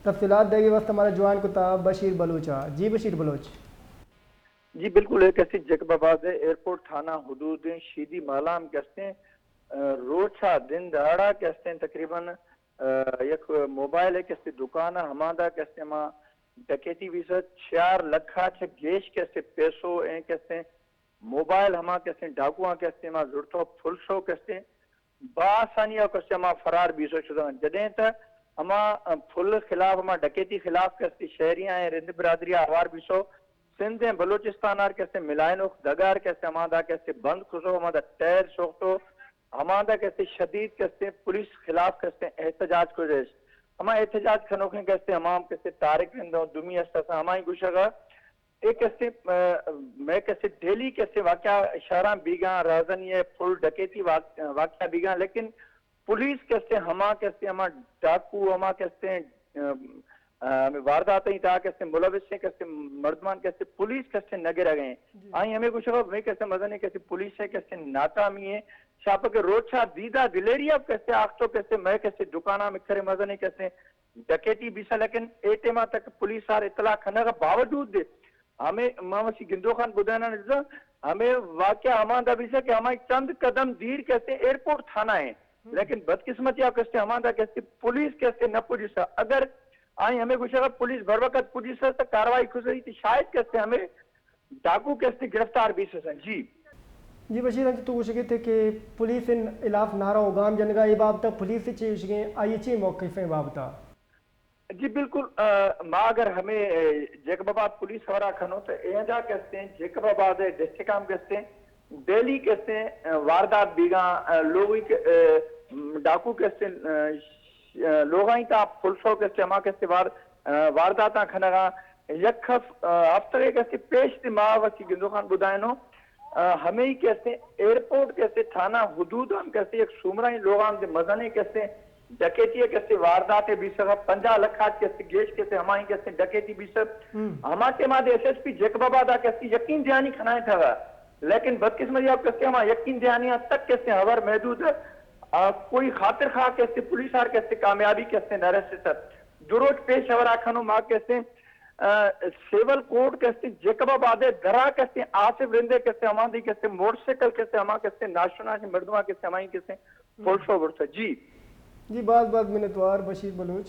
تفصیلات دیگے واسطہ ہمارا جوائن کتا بشیر بلوچ آ۔ جی بشیر بلوچ۔ جی بالکل، ایک ایسی جیکب آباد ہے، ایئرپورٹ تھانہ حدود ہیں، شیدی مالام کہتے ہیں۔ روچا دن دہاڑا کہتے ہیں تقریباً یک موبائل ہے کہتے دکان ہے، ہماندا کہتے ما ڈکیتی بیسا، چار لکھا چھ گیش کہتے پیسو ہیں کہتے، موبائل ہما کہتے ڈاکواں کہتے ما زڑتو پھلسو کہتے، با آسانی او کہتے ہما فرار بیسو شدہ۔ جدیں تہ ہما پھل خلاف، ہما ڈکیتی خلاف کہتے شہریاں رند برادری آوار بیسو، سندھ بلوچستان آر کہتے ملائنوخ دگار کہتے ہماندا کہتے بند کھسو، ہماندا ٹائر سوختو، ہماندا کہتے شدید کہتے پولیس خلاف کہتے احتجاج کو جیش۔ ہما احتجاج کھنوکیں کہتے ہما ہم کہتے طارق رندو دومی است ہمائی گوشگا۔ اے کہتے میں کہتے ڈیلی کہتے واقعہ شہراں بیگاں، رازنی ہے پھل ڈکیتی واقعہ بیگاں، لیکن پولیس کہتے ہما کہتے ہما ڈاکو ہما کہتے ہمیں واردات ہی تا کہتے ملوث ہیں کہتے مردمان کہتے پولیس کہتے نہ گرا گئے۔ آئی ہمیں کچھ میں کہتے مزن ہے کہتے پولیس ہے کہتے ناکامی ہے۔ شاپک روچا دیدا دلیری اب کہتے آختو کہتے میں کہتے دکانہ میں کھرے مزن ہے کہتے ڈکیتی بیسا، لیکن اے ٹیما تک پولیس آر اطلاع کھنگ باوجود دے ہمیں ما وسی گندو خان بدانا نزا، ہمیں واقعہ ہماندا بیسا کہ ہمائی چند قدم دیر کہتے ایئرپورٹ تھانہ ہیں، لیکن بدقسمتی آپ کہتے ہماندا کہتے پولیس کہتے نہ پولیس۔ اگر آئی ہمیں گوشگا پولیس بر وقت پولیس تو کاروائی کھسری تھی، شاید کہتے ہمیں ڈاکو کہتے گرفتار بیسن۔ جی۔ جی بشیر، انچو تو گوشگے تھے کہ پولیس ان خلاف نعرہ و گام جنگا، اے بابتا پولیس چے گوشگے، آئی چے موقف ہیں بابتا؟ جی بالکل، ما اگر ہمیں جیکب آباد پولیس ہورا کھنو تو ایندا کہتے ہیں جیکب آباد ڈسٹرکٹ ہم کہتے ہیں ڈیلی کہتے ہیں واردات بیگاں، لوگی ڈاکو کہتے ہیں لوگاں تا پلسو کہتے ہما کہتے وار وارداتاں کھنگا۔ یک ہفتہ کہتے پیش تے ما وسی گندو خان بدائنو، ہمیں کہتے ایئرپورٹ کہتے تھانہ حدود ہم کہتے یک سومرائیں لوگان دے مزنے کہتے ڈکیتی کہتے واردات بیسگا، پنجاہ لکھ آج کہتے گیش کہتے ہمائیں کہتے ڈکیتی بیسگ۔ ہما ٹیما دے ایس ایس پی جیکب آباد آ کہتے یقین دیانی کھنائیں تھا، لیکن بدقسمتی آپ کہتے ہما یقین دیانی تک کہتے ہور محدود، کوئی خاطر خواہ کہتے پولیس آر کہتے کامیابی کہتے نہ رسے سر۔ دو روچ پیش ہور آ کھنو ما کہتے سیول کورٹ کہتے جیکب آباد درا کہتے آصف رندے کہتے ہماندی کہتے موٹر سائیکل کہتے ہما کہتے ناشناس مردماں کہتے ہمائی کہتے پلسو برتا۔ جی۔ جی باز باز منتوار بشیر بلوچ،